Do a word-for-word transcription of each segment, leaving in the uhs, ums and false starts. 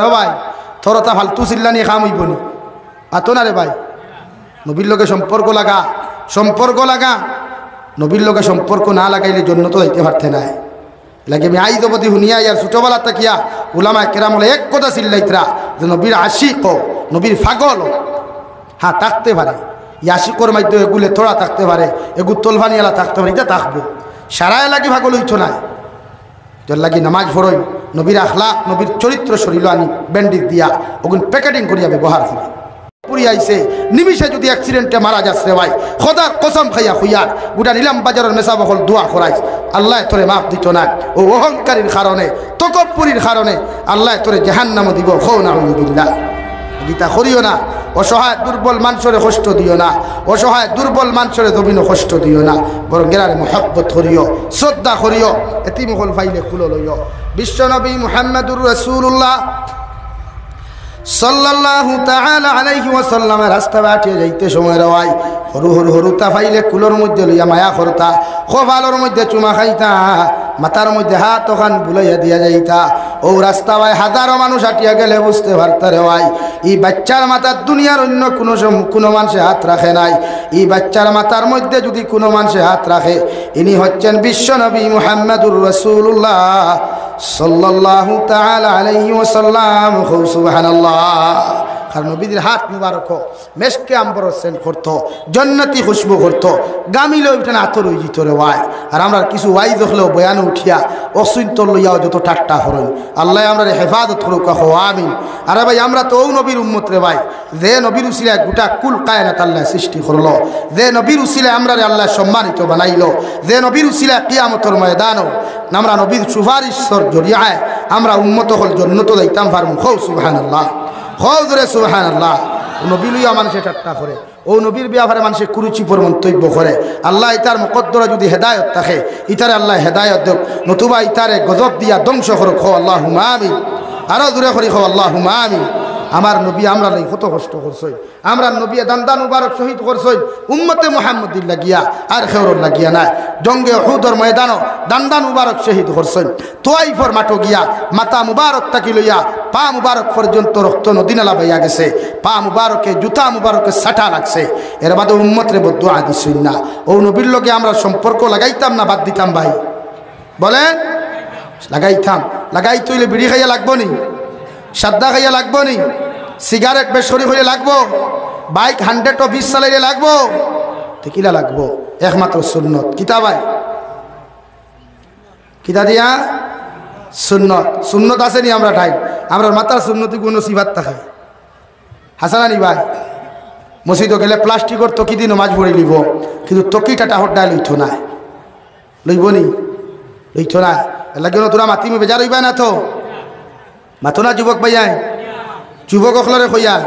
ও ভাই, তোর অতা ফালতু চিল্লানি কাম অইবো নি? মাতো না রে ভাই। নবীর লগে সম্পর্ক লাগা, সম্পর্ক লাগা। নবীর লগে সম্পর্ক না লাগাইলে জন্নতো যাইতে পারতে নায়। এরলাগি আমি আইজ অবধি হুনিয়া আইয়ার, ছোটবেলা থাকিয়া উলামায়ে কেরাম অকলে এক কথা চিল্লাইতরা যে নবীর আশিক অ, নবীর পাগল অ। হ্যাঁ, থাকতে পারে। ই আশিকর মধ্যে এগু লেতড়া থাকতে পারে, এগু তলফানিআলা থাকতে পারে, ইতা থাকবো। সারায় লাগি পাগল অইতো নায়। এরলাগি নামাজ পড়ইন, নবীর আখলাক, নবীর চরিত্র শরীলো আনি ব্যান্ডেজ দিয়া অগুন প্যাকেটিং করিয়া ব্যবহার করইন। পুরি আইছে, নিমিষে যুদি accident-এ মারা যাস রে ভাই, খোদার কসম খাইয়া কইয়ার, গুটা নিলাম বাজারর মেসাব অকল দোয়া করাইস, আল্লায় তোরে মাফ দিতো নায়। অউ অহংকারীর কারণে, তকব্বুরির কারণে আল্লায় তোরে জাহান্নামো দিবো। কও নাউজুবিল্লাহ। ইতা করিও না। অসহায় দুর্বল মানষরে কষ্ট দিও না, অসহায় দুর্বল মানষরে জমিনো কষ্ট দিও না, বরং এরারে মহব্বত করিও, শ্রদ্ধা করিও, এতিম অকল পাইলে কুলো লইও। বিশ্বনবী মুহাম্মাদুর রাসূলুল্লাহ সাল্লাল্লাহু তাআলা আলাইহি ওয়াসাল্লামে রাস্তা বাটিয়া যাইতে সময় রে ভাই, হুরু হুরু হুরুতা পাইলে কুলর মধ্যে লইয়া মায়া করতা, কপালর মধ্যে চুমা খাইতা, মাথার মধ্যে হাত অখান বুলাইয়া দিয়া যাইতা। অউ রাস্তা বায় হাজারো মানুষ আটিয়া গেলে বুঝতে পারতা রে ভাই, ই বাইচ্চার মাথাত দুনিয়ার অইন্য কুনো সম-, কুনো মানষে হাত রাখে নাই। ই বাইচ্চার মাথার মধ্যে যুদি কুনো মানষে হাত রাখে, ইনি হচ্ছেন বিশ্বনবী মুহাম্মাদুর রাসূলুল্লাহ সাল্লাল্লাহু তাআলা আলাইহি ওয়াসাল্লাম। কও সুবহানাল্লাহ। কারণ নবীজির হাত মুবারক মেশকে আম্বরর সেন্ট করতো, জন্নতি খুশবু করতো, গামিলে অইটা আতর অইযিতো রে ভাই। আর আমরার কিছু ওয়াইজ অকলেও বয়ানো উঠিয়া অশিন্তর লইয়াও যত ঠাট্টা করইন। আল্লায় আমরারে হেফাজত করউক্কা, কও আমিন। আরে ভাই, আমরা তো অউ নবীর উম্মত রে ভাই, যে নবীর উছিলায় গুটা কুল কায়নাত আল্লায় সৃষ্টি করলো, যে নবীর উছিলায় আমরারে আল্লায় সম্মানিত বানাইলো, যে নবীর উছিলায় কিয়ামতর ময়দানো আমরা নবীর সুপারিশর জরিয়ায় আমরা উম্মত অকল জন্নতো যাইতাম পারমু। কও সুবহানাল্লাহ, কও জোরে সুবহানাল্লাহ। নবী লইয়া মানষে ঠাট্টা করে, অউ নবীর বেয়াপারে মানষে কুরুচিকর মন্তব্য করে। আল্লায় ইতার মুকদ্দরা যুদি হেদায়ত থাকে, ইতারে আল্লায় হেদায়ত দেউক, নতুবা ইতারে গজব দিয়া ধ্বংস করউক। কও আল্লাহুম্মা আমিন। আরো জোরে করি কও আল্লাহুম্মা আমিন। আমার নবী আমরার লাগি কত কষ্ট করছইন, আমরার নবীয়ে দান্দান মুবারক শহীদ করছইন উম্মতে মুহাম্মদীর লাগিয়া, আর কেউরর লাগিয়া নায়। জঙ্গে উহুদর ময়দানো দান্দান মুবারক শহীদ করছইন। তোয়াইফর মাঠো গিয়া মাথা মুবারক থাকি লইয়া পা মুবারক পর্যন্ত রক্ত নদী নালা বইয়া গেছে। পা মুবারকে, জুতা মুবারকে ছাটা লাগছে। এর বাদে উম্মতরে বদদোয়া দিছইন না। অউ নবীর লগে আমরা সম্পর্ক লাগাইতাম না বাদ দিতাম ভাই? বলেন, লাগাইতাম। লাগাইতে অইলে বিড়ি খাইয়া লাগবো নি? সাদা খাইয়া লাগবো নি? সিগারেট বেশ করি খাইলে লাগবো? বাইক হান্ড্রেডো বিশ চালাইলে লাগবো? তে কিলা লাগবো? একমাত্র সুন্নত। কিতা ভাই? কিতা দিয়া? সুন্নত। সুন্নত আছে নি আমরার ঠাইত? আমরার মাথার সুন্নতি কুনু সিফাত থাকে? হাছা না নি ভাই? মসজিদো গেলে প্লাস্টিকর তকি দি নমাজ পড়িলিবো, কিন্তু তকিটা টাহর ডাইল অইতো নায়। লইবো নি? লইতো নায়। এরলাগি অনো তোরা মাতিমু, বেজার অইবা না তো? মাতো না যুবক ভাইয়াইন, যুবক অকলরে কইয়ার,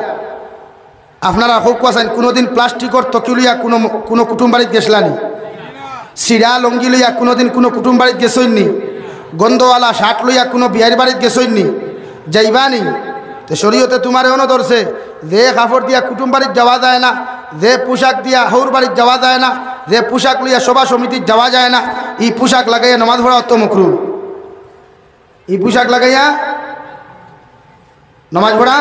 আপনারা কউক্কা চাইন, কুনুদিন প্লাস্টিকর তকি লইয়া কুনু, কুনু কুটুম বাড়িত গেছলা নি? ছিড়া লুঙ্গি লইয়া কুনুদিন কুনু কুটুম বাড়িত গেছইন নি? গন্ধওয়ালা শার্ট লইয়া কুনু বিয়ার বাড়িত গেছইন নি? যাইবা নি? তে শরীয়তে তুমারে অনো ধরছে, যে কাপড় দিয়া কুটুম বাড়িত যাওয়া যায় না, যে পোশাক দিয়া হউর বাড়িত যাওয়া যায় না, যে পোশাক লইয়া সভা সমিতিত যাওয়া যায় না, ই পোশাক লাগাইয়া নমাজ পড়া অত মকরু। ই পোশাক লাগাইয়া নমাজ পড়া?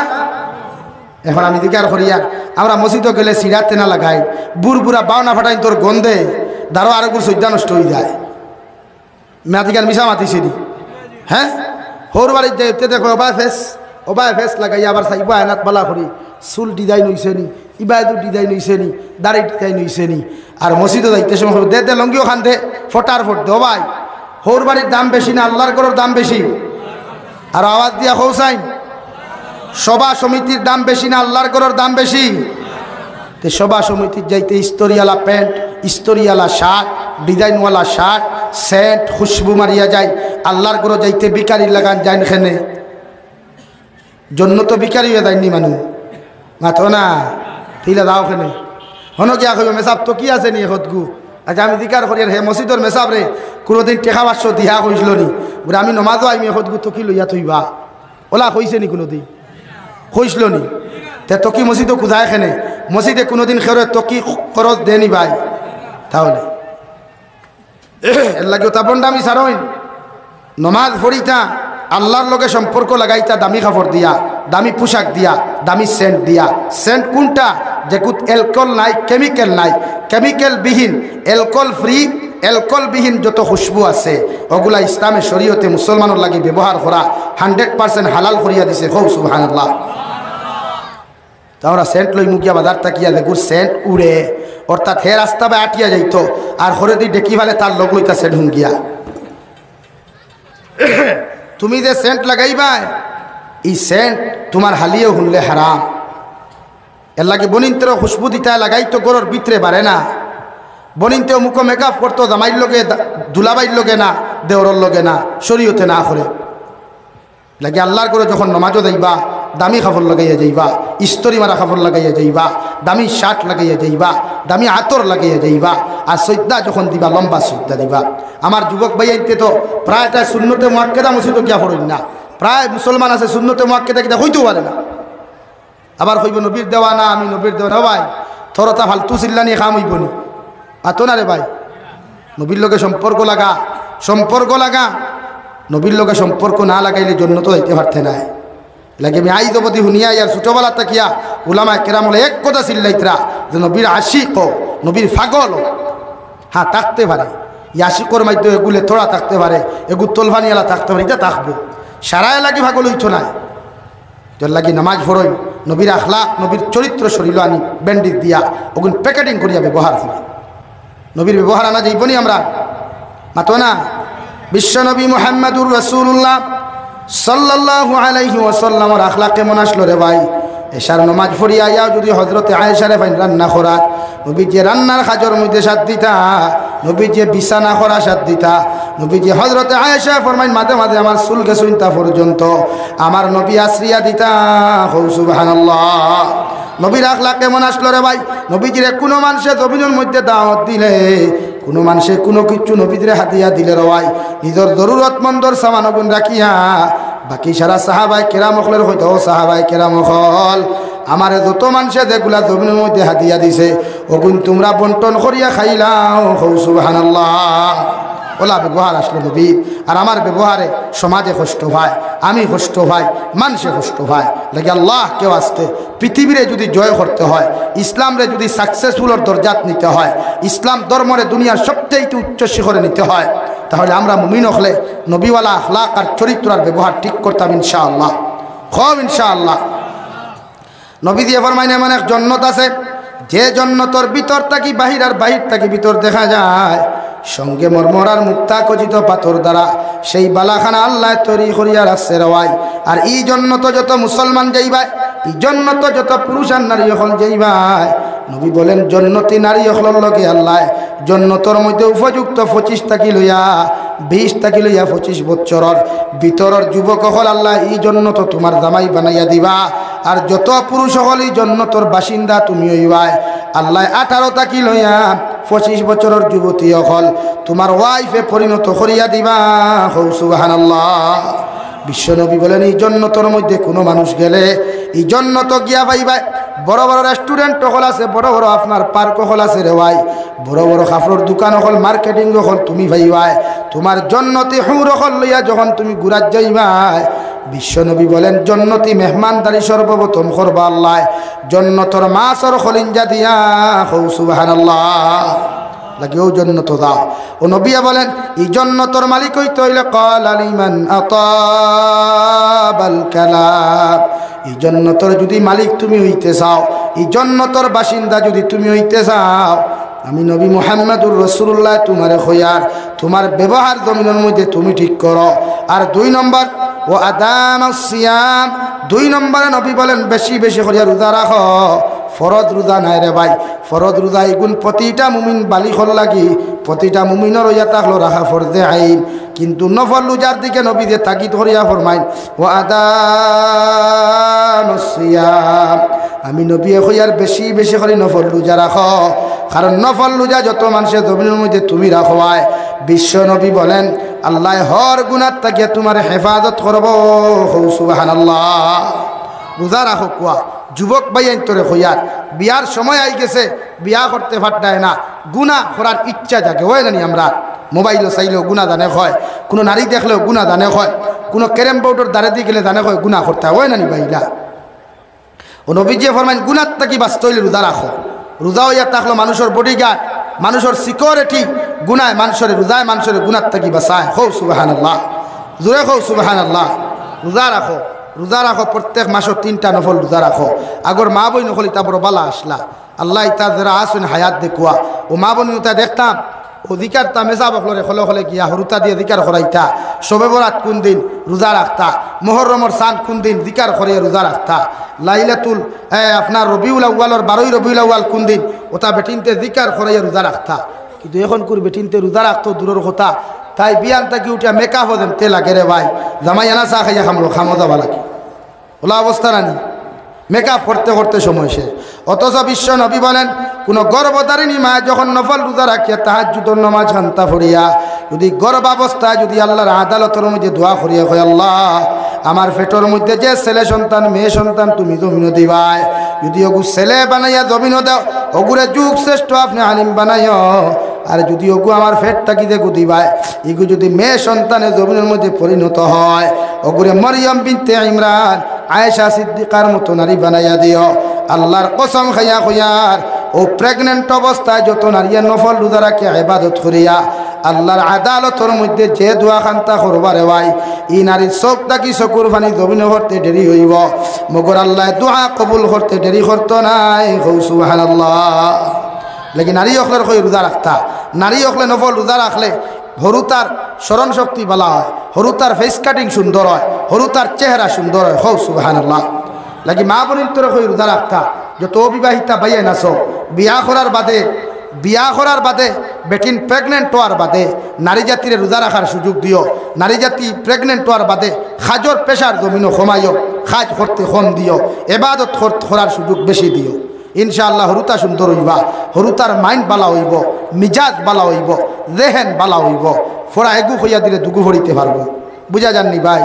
এখন আমি জিকার করিয়ার, আমরা মসজিদো গেলে ছিড়া তেনা লাগাই, বুড় বুড়া বাওনা ফাটাইন তোর গন্ধে, দারো আরোগুর সইদা নষ্ট অইযায়। মাতিকার মিছা মাতিছি নি? হ্যাঁ? হউর বাড়িত যাইতে দেখো, ওবায় ফেস, ওবায় ফেস লাগাইয়া আবার চাইবো আয়নাত বালা করি, চুল design অইছে নি, ইবায়দু design অইছে নি, দাড়ি design অইছে নি। আর মসজিদো যাইতে সময় কইবো, "দে, দে, লুঙ্গি অখান দে, ফটার ফট দে।" ও ভাই, হউর বাড়ির দাম বেশি না আল্লার ঘরর দাম বেশি? আর আওয়াজ দিয়া কও চাইন, সভা সমিতির দাম বেশি না আল্লার ঘরর দাম বেশি? তে সভা সমিতিত যাইতে ইস্তরিআলা প্যান্ট, ইস্তরিআলা শার্ট, design ওয়ালা শার্ট, সেন্ট, খুশবু মারিয়া যায়। আল্লার ঘরো যাইতে ভিখারির লাখান যাইন কেনে? জন্নতো ভিখারি অইয়া যাইন নি মানুষ? মাতো না। তে ইলা যাও কেনে? হনো গিয়া কইবো, "মেসাব তকি আছে নি একটগু?" আচ্ছা, আমি জিকার করিয়ার, হে মসজিদর মেসাবরে, কুনুদিন টেকা পাঁচশো দিয়া কইছলো নি, বুলে, "আমি নমাজো আইমু, একটগু তকি লইয়া থইবা"? অলা কইছে নি কুনুদিন? কইছলো নি? তে তকি মসজিদো খুজায় কেনে? মসজিদে কুনুদিন কেউরে তকি খরচ দেয় নি ভাই? তাহলে এরলাগি অতা ভন্ডামি ছাড়ইন। নমাজ পড়িতা, আল্লাহর লগে সম্পর্ক লাগাইতা দামি কাপড় দিয়া, দামি পোশাক দিয়া, দামি সেন্ট দিয়া। সেন্ট কোনটা? যেগুত অ্যালকোহল নাই, কেমিক্যাল নাই, কেমিক্যাল বিহীন, অ্যালকোহল ফ্রি, অ্যালকোহল বিহীন যত খুশবু আছে, ওগুলা ইসলামে, শরীয়তে মুসলমানর লাগি ব্যবহার করা হান্ড্রেড পার্সেন্ট হালাল করিয়া দিছে। কও সুবহানাল্লাহ। তে আমরা সেন্ট লইমু গিয়া বাজার থাকিয়া, যেগুর সেন্ট উড়ে, অর্থাৎ হে রাস্তা বায় আটিয়া যাইতো, আর খরেদি ডেকি ফালে তার লগ লইতা সেন্ট হুঙ্গিয়া। তুমি যে সেন্ট লাগাইবায়, ই সেন্ট তুমার হালিয়ে হুনলে হারাম। এরলাগি বইনিন্তরে খুশবু দিতায় লাগাইতো ঘরর ভিতরে বারে না। বইনিন্তেও মুখো মেকআপ করতো জামাইর লগে, দা-, দুলাভাইর লগে না, দেওরর লগে না, শরীয়তে না করে। লাগি আল্লাহর ঘরো যখন নমাজো যাইবা, দামি কাপড় লাগাইয়া যাইবা, ইস্তরি মারা কাপড় লাগাইয়া যাইবা, দামি শার্ট লাগাইয়া যাইবা, দামি আতর লাগাইয়া যাইবা। আর সইজদা যখন দিবা, লম্বা সইজদা দিবা। আমার যুবক ভাইয়াইন্তে তো প্রায়টায় সুন্নতে মুআক্কেদা মসজিদো গিয়া পড়ইন না। প্রায় মুসলমান আছে সুন্নতে মুআক্কেদা কিতা কইতেও পারে না। আবার কইবো, "নবীর দেওয়ানা, আমি নবীর দেওয়ানা।" ও ভাই, তোর অতা ফালতু চিল্লানি কাম অইবো নি? মাতো না রে ভাই, নবীর লগে সম্পর্ক লাগা, সম্পর্ক লাগা। নবীর লগে সম্পর্ক না লাগাইলে জন্নতো যাইতে পারতে নায়। এরলাগি আমি আইজ অবধি হুনিয়া আইয়ার, ছোটবেলা থাকিয়া উলামায়ে কেরাম অকলে এক কথা চিল্লাইতরা যে নবীর আশিক অ, নবীর পাগল অ। হ্যাঁ, থাকতে পারে, ই আশিকর মধ্যে এগু লেতড়া থাকতে পারে, এগু তলফানিআলা থাকতে পারে, ইটা থাকবো, সারায় লাগি পাগল অইতো নায়। এরলাগি নামাজ পড়ইন, নবীর আখলাক, নবীর চরিত্র শরীলো আনি ব্যান্ডেজ দিয়া, ওগুন প্যাকেটিং করিয়া ব্যবহার করইন। নবীর ব্যবহার আনা যাইবো নি আমরা? মাতো না। বিশ্বনবী মুহাম্মাদুর রাসূলুল্লাহ সাল্লাল্লাহু আলাইহি ওয়াসাল্লামর আখলাক কেমন আসলো রে ভাই? এশার নমাজ পড়িয়া আইয়াও যদি হযরতে আয়েশারে পাইন রান্না করাত, নবীজিয়ে রান্নার কাজর মধ্যে সাথ দিতা, নবীজিয়ে বিছানা করা সাথ দিতা। নবীজি, হযরতে আয়েশায় ফরমাইন, মাঝে মাঝে আমার চুল গেছইনতা পর্যন্ত আমার নবী আছড়িয়া দিতা। কও সুবহানাল্লাহ। নবীর আখলাক কেমন আসলো রে ভাই? নবীজিরে কুনু মানষে জমিনর মধ্যে দাওয়াত দিলে, কুনু মানষে কুনু কিচ্ছু নবীজিরে হাদিয়া দিলে রে ভাই, নিজর জরুরতমন্দর সামান ওগুন রাখিয়া, বাকি সারা সাহাবায়ে কেরাম অকলরে কইতা, "ও সাহাবায়ে কেরাম অকল, আমারে যত মানষে যেগুলা জমিনর মধ্যে হাদিয়া দিছে, ওগুন তুমরা বন্টন করিয়া খাইলাও।" কও সুবহানাল্লাহ। অলা ব্যবহার আসলো নবীর। আর আমার ব্যবহারে সমাজে কষ্ট পায়, আমি কষ্ট পাই, মানষে কষ্ট পায়। লাগি আল্লাহ কেউ আসতে পৃথিবীরে যদি জয় করতে হয়, ইসলামরে যদি সাকসেসফুলর দরজাত নিতে হয়, ইসলাম ধর্মরে দুনিয়ার সবচাইতে উচ্চ শিখরে নিতে হয়, তাহলে আমরা মুমিন অকলে নবীওয়ালা আখলাক আর চরিত্র আর ব্যবহার ঠিক করতাম ইনশাআল্লাহ। কও ইনশাআল্লাহ। নবীজিয়ে ফরমাইন, এমন এক জন্নত আছে, যে জন্নতর ভিতর থাকি বাহির আর বাহির থাকি ভিতর দেখা যায়, সঙ্গে মরমর আর মুক্তা খচিত পাথর দ্বারা সেই বালাখানা আল্লায় তৈরি করিয়া রাখছে রে ভাই। আর ই জন্নতো যত মুসলমান যাইবায়, ই জন্নতো যত পুরুষ আর নারী অকল যাইবায়, নবী বলেন, জন্নতি নারী অকলর লগে আল্লায় জন্নতর মধ্যে উপযুক্ত পঁচিশ থাকি লইয়া, বিশ থাকি লইয়া পঁচিশ বছরর ভিতরর যুবক অকল আল্লায় ই জন্নতো তুমার জামাই বানাইয়া দিবা। আর যত পুরুষ অকল ই জন্নতর বাসিন্দা তুমি অইবায়, আল্লায় আঠারো থাকি লইয়া পঁচিশ বছরর যুবতী অকল তুমার ওয়াইফে পরিণত করিয়া দিবা। কও সুবহানাল্লাহ। বিশ্বনবী বলেন, ই জন্নতর মধ্যে কুনু মানুষ গেলে ই জন্নত গিয়া পাইবায়। বড় বড় রেস্টুরেন্ট অকল আছে, বড় বড় আপনার পার্ক অকল আছে রে ভাই, বড় বড় কাপড়র দোকান অকল, মার্কেটিং অকল তুমি পাইবায়। তুমার জন্নতি হুর অকল লইয়া যখন তুমি ঘুরাত যাইবায়, বিশ্বনবী বলেন, জন্নতি মেহমানদারি সর্বপ্রথম করবা আল্লায় জন্নতর মাছর কলিঞ্জা দিয়া। কও সুবহানাল্লাহ। লাগি অউ জন্নতো যাও। অউ নবিয়ে বলেন, ই জন্নতর মালিক অইতে অইলে, ক্বালা লিমান আতাবাল কালাম। ই জন্নতর যুদি মালিক তুমি অইতে চাও, ই জন্নতর বাসিন্দা যুদি তুমি অইতে চাও, আমি নবী মুহাম্মাদুর রাসূলুল্লায় তুমারে কইয়ার, তুমার ব্যবহার জমিনর মধ্যে তুমি ঠিক করো। আর দুই নম্বর, ওয়া আদামাস সিয়াম, দুই নম্বরে নবী বলেন, বেশি বেশি করিয়া রোজা রাখো। ফরজ রোজা নায় রে ভাই, ফরজ রোজা ইগুন প্রতিটা মুমিন বালিগর লাগি, প্রতিটা মুমিনর অইয়া থাকলো রাখা ফরজে আইন। কিন্তু নফল রোজার দিকে নবীয়ে তাকিদ করিয়া ফরমাইন, ওয়া আদামাস সিয়াম, আমি নবিয়ে কইয়ার বেশি বেশি করি নফল রোজা রাখো, কারণ নফল রোজা যত মানষে জমিনর মধ্যে তুমি রাখো আয়, বিশ্ব নবী বলেন, আল্লায় হর গুনার থাকিয়া তুমারে হেফাজত করবো। কও সুবহানাল্লাহ। রোজা রাখো কুয়া, যুবক ভাইয়াইন্তরে কইয়ার, বিয়ার সময় আইগেছে, বিয়া করতে পারতায় না, গুনা করার ইচ্ছা জাগে, অয় না নি? আমরা মোবাইলো চাইলেও গুনা জানে কয়, কুনু নারী দেখলেও গুনা জানে কয়। কুনু ক্যারেম বোর্ডর ধারেদি গেলে জানে কয় গুনা করতা অয় না নি ভাইলা? ও নবীজিয়ে ফরমাইন, গুনার থাকি বাঁচতে অইলে রোজা রাখো। রোজা অইয়া থাকলো মানুষর bodyguard, মানুষর security। গুনায় মানুষরে, রোজায় মানুষরে গুনার থাকি বাঁচায়। কও সুবহানাল্লাহ, জোরে কও সুবহানাল্লাহ। রোজা রাখো, রোজা রাখো, প্রত্যেক মাসো তিনটা নফল রোজা রাখো। আগর মা-বইন অকল ইতা বড় বালা আছলা। আল্লায় ইতা যেরা আছইন হায়াত দেখুয়া, অউ মা-বইন ইতা দেখতাম, অউ জিকারতা মেসাব অকলরে খলে খলে গিয়া হুরুতা দিয়া জিকার করাইতা। শবে বরাত কুন দিন, রোজা রাখতা। মুহররমর চান কুন দিন, জিকার করাইয়া রোজা রাখতা। লাইলাতুল, এ, আপনার রবিউল আউয়ালর, বারোই রবিউল আউয়াল কুন দিন, অতা বেটিন্তে জিকার করাইয়া রোজা রাখতা। কিন্তু অখনকুর বেটিন্তে রোজা রাখতো দূরর কথা, তাই বিয়ান থাকি উঠিয়া makeup-ও যেমতে লাগে রে ভাই, জামাই আনা চা খাইয়া খামলো, কামো যাওয়া লাগে। অলা অবস্থা না নি? Makeup করতে করতে সময় শেষ। অথচ বিশ্ব নবী বলেন, কুনু গর্ভধারিণী মায় যখন নফল রোজা রাখিয়া তাহাজ্জুদর নমাজ খান্তা পড়িয়া, যুদি গর্ভাবস্থায় যুদি আল্লার আদালতর মধ্যে দোয়া করিয়া কয়, "আল্লাহ, আমার পেটর মধ্যে যে ছেলে সন্তান, মেয়ে সন্তান তুমি জমিনো দিবায়, যুদি অগু ছেলে বানাইয়া জমিনো দেও, অগুরে যুগ শ্রেষ্ঠ আপনে আলিম বানাইও, আর যুদি অগু আমার পেট থাকি যেগু দিবায়, ইগু যুদি মেয়ে সন্তানে জমিনর মধ্যে পরিণত হয়, অগুরে মরিয়ম বিনতে ইমরান, আয়েশা সিদ্দিকার মতো নারী বানাইয়া দিও।" আল্লার কসম খাইয়া কইয়ার, অউ pregnant অবস্থায় যত নারীয়ে নফল রোজা রাখিয়া ইবাদত করিয়া আল্লার আদালতর মধ্যে যে দোয়া খান্তা করবা রে ভাই, ই নারীর চউখ থাকি চকুর পানি জমিনো পড়তে দেরি অইবো, মগর আল্লায় দোয়া কবুল করতে দেরি করতো নায়। কও সুবহানাল্লাহ। লাগি নারী অকলর কই রোজা রাখতা, নারী অকলে নফল রোজা রাখলে হুরুতার স্মরণ শক্তি বালা হয়, হুরুতার face cutting সুন্দর হয়, হুরুতার চেহারা সুন্দর হয়। কও সুবহানাল্লাহ। লাগি মা-বইনতরে কই রোজা রাখতা, যত অবিবাহিতা ভাইয়াইন আছো, বিয়া করার বাদে, বিয়া করার বাদে, বেটিন pregnant অওয়ার বাদে নারী জাতিরে রোজা রাখার সুযোগ দিও। নারী জাতি pregnant অওয়ার বাদে কাজর pressure জমিনো কমাইও, কাজ করতে কম দিও, ইবাদত কর-, করার সুযোগ বেশি দিও। ইনশাআল্লাহ হুরুতা সুন্দর অইবা, হুরুতার mind বালা অইবো, মিজাজ বালা অইবো, জেহেন বালা অইবো। পড়া এগু কইয়া দিলে দুগু পড়িতে পারবো। বুঝা যার নি ভাই?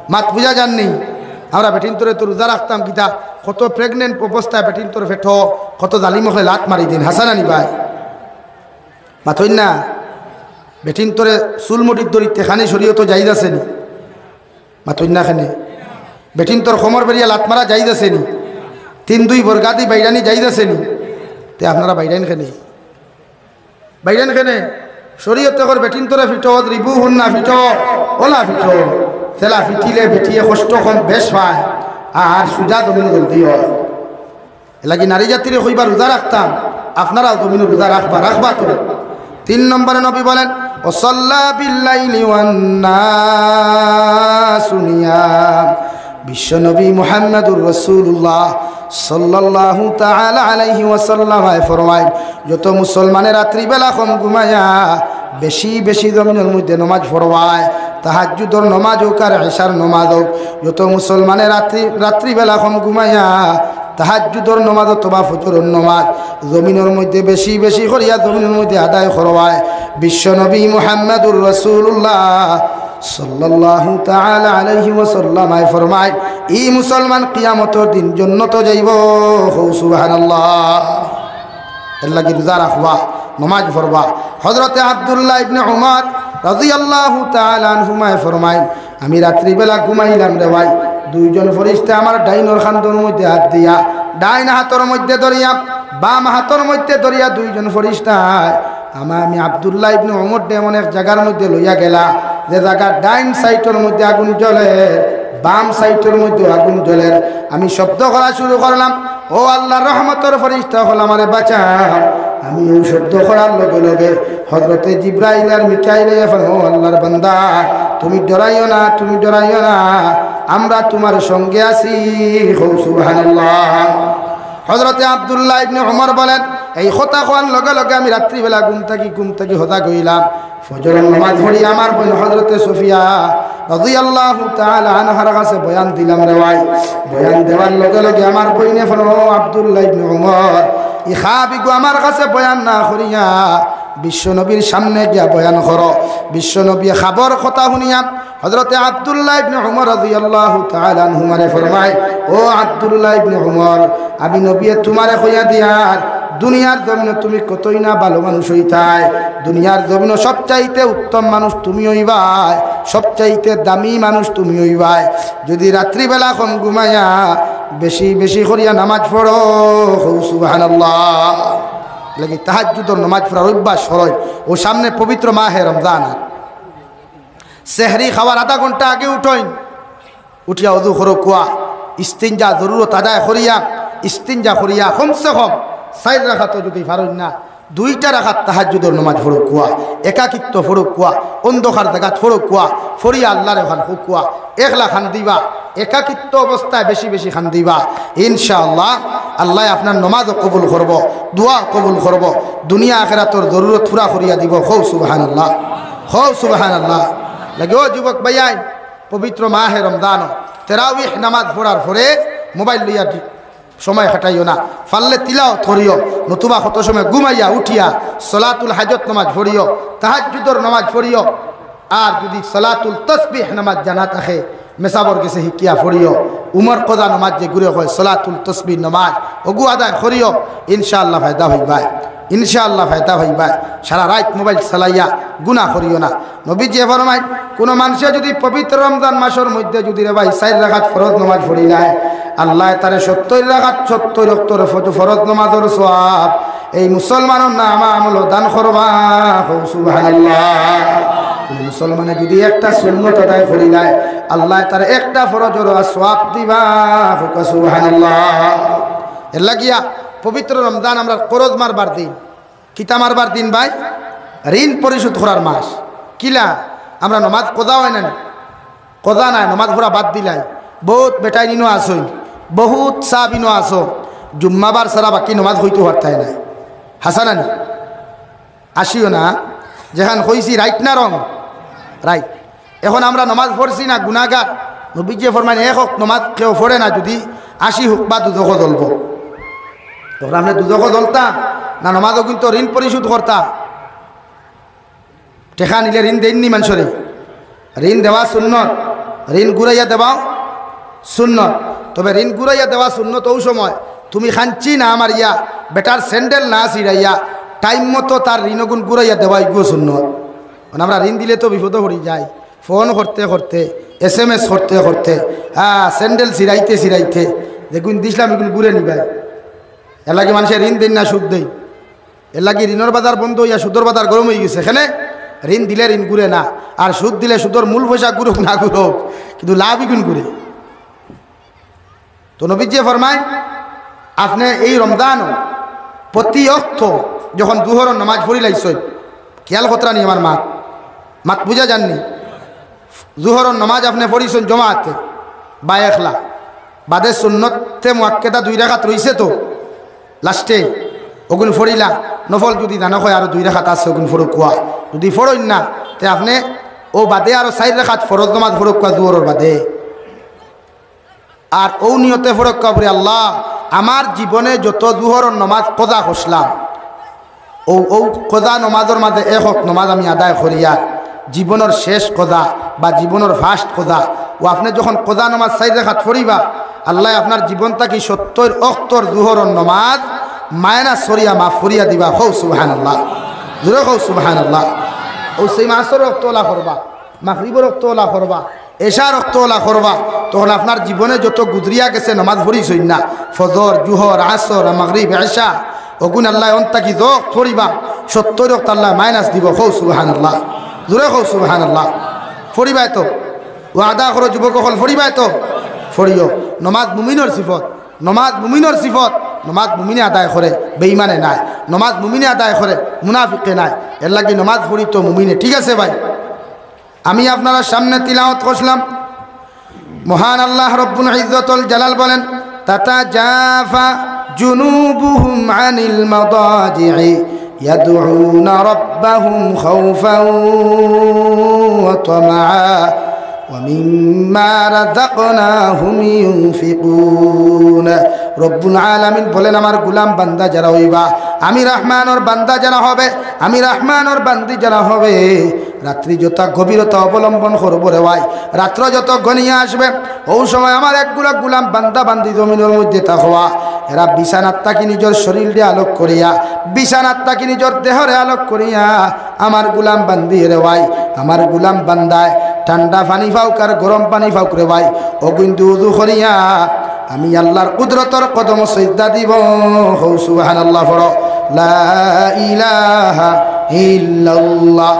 মাত বুঝা যার নি? আমরা বেটিন্তরে তো রোজা রাখতাম কিতা, কত pregnant অবস্থায় বেটিন্তর পেটো কত জালিম অকলে লাত মারি দিন, হাছা না নি ভাই? মাতইন না। বেটিন্তরে চুল মুঠিত ধরি টেকানি শরীয়তো জায়েজ আছে নি? মাতইন না কেনে? বেটিন্তর কোমর বেড়িয়া লাত মারা জায়েজ আছে নি? তিন দুই বর্গাদি বাইরানি জায়েজ আছে নি? তে আপনারা বাইরাইন কেনে? বাইরাইন কেনে? শরীয়তে কর বেটিন্তরে পিটো, রিবু হুন না পিটো, অলা পিটো। তেলা পিটিলে বেটিয়ে কষ্ট কম বেশ পায়, আর সুজা জমিনো জলদি হয়। এরলাগি নারী জাতিরে কইবা রোজা রাখতাম, আপনারাও জমিনো রোজা রাখবা, রাখবা তো। তিন নম্বরে নবী বলেন, "ওয়াসাল্লা বিল্লাইলি ওয়ান্নাসু নিয়াম।" বিশ্ব নবী মুহাম্মাদুর রাসূলুল্লাহ সাল্লাল্লাহু তাআলা আলাইহি ওয়াসাল্লাম আয় ফরমায়, যত মুসলমানে রাত্রিবেলা কম ঘুমাইয়া বেশি বেশি জমিনর মধ্যে নমাজ পড়বায়, তাহাজ্জুদর নমাজ হোক আর এশার নমাজ হোক, যত মুসলমানে রাত্রি, রাত্রিবেলা কম ঘুমাইয়া তাহাজ্জুদর নমাজ অথবা ফজরর নমাজ জমিনর মধ্যে বেশি বেশি করিয়া জমিনর মধ্যে আদায় করবায়, বিশ্ব নবী মুহাম্মাদুর রাসূলুল্লাহ সাল্লাল্লাহু তাআলা আলাইহি ওয়াসাল্লাম আয় ফরমায়, ই মুসলমান কিয়ামতর দিন জন্নতো যাইবো। কও সুবহানাল্লাহ। এরলাগি রোজা রাখবা, নমাজ পড়বা। হযরতে আব্দুল্লাহ ইবনে উমর রাদিয়াল্লাহু তাআলা আনহুমায় ফরমাইন, আমি রাত্রিবেলা ঘুমাইলাম রে ভাই, দুইজন ফিরিস্তা আমার ডাইনর কান্দর মধ্যে হাত দিয়া, ডাইন হাতর মধ্যে ধরিয়া, বাম হাতর মধ্যে ধরিয়া দুইজন ফিরিস্তায় আমা-, আমি আব্দুল্লাহ ইবনে উমররে এমন এক জাগার মধ্যে লইয়া গেলা, যে জাগার ডাইন সাইডর মধ্যে আগুন জ্বলের, বাম সাইডর মধ্যে আগুন জ্বলের। আমি শব্দ করা শুরু করলাম, "ও আল্লাহর রহমতর ফিরিস্তা অকল, আমারে বাঁচাও।" আমি অউ শব্দ করার লগে লগে হযরতে জিব্রাইল আর মিকাইল আইয়া ফরমাইন, "ও আল্লাহর বান্দা, তুমি ডরাইও না, তুমি ডরাইও না, আমরা তুমার সঙ্গে আছি।" কও সুবহানাল্লাহ। হযরতে আব্দুল্লাহ ইবনে উমর বলেন, এই কথা কওয়ার লগে লগে আমি রাত্রিবেলা ঘুম থাকি, ঘুম থাকি হজাগ অইলাম। ফজরর নমাজ পড়ি আমার বইন হযরতে সফিয়া রাদিয়াল্লাহু তাআলা আনহার কাছে বয়ান দিলাম রে ভাই। বয়ান দেওয়ার লগে লগে আমার বইনে ফরমাইন, "ও আব্দুল্লাহ ইবনে উমর, ই খাব ইগু আমার কাছে বয়ান না করিয়া বিশ্ব নবীর সামনে গিয়া বয়ান করো।" বিশ্ব নবী খাবর কথা হুনিয়া হযরতে আব্দুল্লাহ ইবনে উমর রাদিয়াল্লাহু তাআলা আনহুমারে ফরমায়, "ও আব্দুল্লাহ ইবনে উমর, আমি নবীয়ে তুমারে কইয়া দিয়ার দুনিয়ার জমিনো তুমি কতই না ভালো মানুষ অইতায়, দুনিয়ার জমিনো সবচাইতে উত্তম মানুষ তুমি অইবায়, সবচাইতে দামি মানুষ তুমি অইবায়। যুদি রাত্রিবেলা কম ঘুমাইয়া বেশি বেশি করিয়া নামাজ পড়ো, কও সুবহানাল্লাহ। লাগি তাহাজ্জুদর নামাজ পড়ার অভ্যাস করইন। অউ সামনে পবিত্র মাহে রমজান, আর সেহরি খাওয়ার আধা ঘন্টা আগে উঠইন, উঠিয়া অজু করউক্কা, ইস্তিনজা জরুরত আদায় করিয়া, ইস্তিনজা করিয়া কমসে কম চাইর রাকাতও যুদি পারইন না, দুইটা রাকাত তাহাজ্জুদর নামাজ পড়উক্কা, একাকিত্ব পড়উক্কা, অন্ধকার জাগাত পড়উক্কা, পড়িয়া আল্লারে খান কউক্কা, একলা খান্দিবা, একাকিত্ব অবস্থায় বেশি বেশি খান্দিবা। ইনশাআল্লাহ, আল্লায় আপনার নামাজও কবুল করবো, দোয়াও কবুল করবো, দুনিয়া আখেরাতর জরুরত পুরা করিয়া দিবো। কও সুবহানাল্লাহ, কও সুবহানাল্লাহ। লাগি ও যুবক ভাইয়াইন, পবিত্র মাহে রমজান, তেরাবিহ নামাজ পড়ার পরে মোবাইল লইয়া দি-, সময় কাটাইও না। পারলে তিলাওত করিও, নতুবা কত সময় ঘুমাইয়া উঠিয়া সলাতুল হাজত নামাজ পড়িও, তাহাজ্জুদর নামাজ পড়িও। আর যুদি সলাতুল তসবিহ নামাজ জানা থাকে, মেসাবর গেছে হিকিয়া পড়িও। উমর কজা নামাজ যেগুরে কয় সলাতুল তসবিহ নামাজ, অগু আদায় করিও, ইনশাআল্লাহ ফায়দা অইবায়, ইনশাআল্লাহ ফায়দা অইবায়। সারা রাইত মোবাইল চালাইয়া গুনা করিও না। নবীজিয়ে ফরমাইন, কুনু মানষে যুদি পবিত্র রমজান মাসর মধ্যে যুদি রে ভাই চাইর রাকাত ফরজ নামাজ পড়িলায়, আল্লায় তারে সত্তইর রাকাত, সত্তইর অক্তর ফজ-, ফরজ নামাজর সওয়াব এই মুসলমানর নামা আমলো দান করবা। কও সুবহানাল্লাহ। কুনু মুসলমানে যুদি একটা সুন্নত আদায় করিলায়, আল্লায় তারে একটা ফরজর সওয়াব দিবা। কও সুবহানাল্লাহ। এরলাগিয়া পবিত্র রমজান আমরার করজ মারবার দিন। কিতা মারবার দিন ভাই? ঋণ পরিশোধ করার মাস। কিলা? আমরা নমাজ কজা অয় না নি? কজা নায়, নমাজ পড়া বাদ দিলাই। বউত বেটাইন ইনো আছইন, বউত সাব ইনো আছো, জুম্মাবার ছাড়া বাকি নমাজ কইতো পারতায় নায়। হাছা না নি? আসিও না, যেখান কইছি রাইট না রং? রাইট। এখন আমরা নমাজ পড়ছি না গুনাগার? নবীজিয়ে ফরমাইন, এক অক্ত নমাজ কেউ পড়ে না যুদি আশি হুকবা দুজখো জ্বলবো। তখন আপনে দুজখো জ্বলতা না নমাজও কিন্তু ঋণ পরিশোধ করতা? টেকা নিলে ঋণ দেইন নি মানষরে? ঋণ দেওয়া সুন্নত, ঋণ ঘুরাইয়া দেওয়াও সুন্নত। তবে ঋণ ঘুরাইয়া দেওয়া সুন্নত অউ সময় তুমি খাঞ্চি না মারিয়া বেটার স্যান্ডেল না ছিড়াইয়া টাইম মতো তার ঋণগুন ঘুরাইয়া দেওয়া ইগুও সুন্নত। মানে আমরা ঋণ দিলে তো বিপদো পড়ি যাই, ফোন করতে করতে, এসএমএস করতে করতে, হ্যাঁ, স্যান্ডেল ছিড়াইতে ছিড়াইতে যেগুন দিছলাম ইগুন ঘুরে নিবায়। এরলাগি মানষে ঋণ দেইন না, সুদ দেইন। এরলাগি ঋণর বাজার বন্ধ অইয়া সুদর বাজার গরম অইগেছে। কেনে? ঋণ দিলে ঋণ ঘুরে না, আর সুদ দিলে সুদর মূল পয়সা ঘুরুক না ঘুরুক, কিন্তু লাভ ইগুন ঘুরে। তো নবীজিয়ে ফরমাইন, আপনে এই রমজানও প্রতি অক্ত যখন জুহরর নমাজ পড়িলাইছইন, খিয়াল কররা নি আমার মাত, মাত বুঝা যার নি? জুহরর নমাজ আপনে পড়িছইন জমাতে বা একলা, বাদে সুন্নতে মুআক্কেদা দুই রাকাত রইছে তো লাস্টে, অগুন পড়িলা, নফল যুদি জানা অয় আরো দুই রাকাত আছে অগুন পড়উক্কা, যুদি পড়ইন না তে আপনে অউ বাদে আরো চাইর রাকাত ফরজ নমাজ পড়উক্কা জুহরর বাদে। আর অউ নিয়তে পড়উক্কা পড়ি, আল্লাহ, আমার জীবনে যত জুহরর নমাজ কজা করছলাম, অউ, অউ কজা নমাজর মাঝে এক অক্ত নমাজ আমি আদায় করিয়ার জীবনর শেষ কজা বা জীবনর ফার্স্ট কজা, অউ আপনে যখন কজা নমাজ চাইর রাকাত পড়িবা, আল্লায় আপনার জীবন থাকি সত্তইর অক্তর জুহরর নমাজ মাইনাস করিয়া মাফ করিয়া দিবা। কও সুবহানাল্লাহ, জোরে কও সুবহানাল্লাহ। অউ সেই মাসর অক্ত অলা করবা, মাগরিবর অক্ত অলা করবা, এশার অক্ত অলা করবা, তখন আপনার জীবনে যত গুজরিয়া গেছে নমাজ পড়িছইন না, ফজর, জুহর, আসর, মাগরিব, এশা, অগুন আল্লায় অন থাকি যত পড়িবা, সত্তইর অক্ত আল্লায় মাইনাস দিবো। কও সুবহানাল্লাহ, জোরে কও সুবহানাল্লাহ। পড়িবায় তো? ওয়াদা করো যুবক অকল, পড়িবায় তো? পড়িও। নমাজ মুমিনর সিফত, নমাজ মুমিনর সিফত। নমাজ মুমিনে আদায় করে, বেইমানে নায়। নমাজ মুমিনে আদায় করে, মুনাফিকে নায়। এরলাগি নমাজ পড়িতো মুমিনে, ঠিক আছে ভাই? আমি আপনারার সামনে তিলাওয়াত করছলাম, মহান আল্লাহ রব্বুল ইজ্জতুল জালাল বলেন, "তাতাজাফা জুনুবুহুম আনিল মাদাজিই ইয়াদউনা রাব্বাহুম খাওফাও ওয়া তামাআ ওয়া মিম্মা রাযাকনাহুম ইউনফিকুন।" রব্বুল আলামিন বলেন, আমার গোলাম বান্দা যারা অইবা, আমি রহমানর বান্দা যারা হবে, আমি রহমানর বান্দি যারা হবে, রাত্রি যত গভীরতা অবলম্বন করবো রে ভাই, রাত্র যত ঘনিয়ে আসবে, অউ সময় আমার একগুলা গোলাম বান্দা বান্দি জমিনর মধ্যে থাকবা, এরা বিছানাত থাকি নিজর শরীলরে আলোক করিয়া, বিছানাত থাকি নিজর দেহরে আলোক করিয়া, আমার গুলাম বান্দি রে ভাই, আমার গুলাম বান্দায় ঠান্ডা পানি পাউক আর গরম পানি পাউক রে ভাই, অগুইন দি উজু করিয়া আমি আল্লার কুদরতর কদমো সিজদা দিবো। কও সুবহানাল্লাহ পড়ো। লা ইলাহা ইল্লাল্লাহ।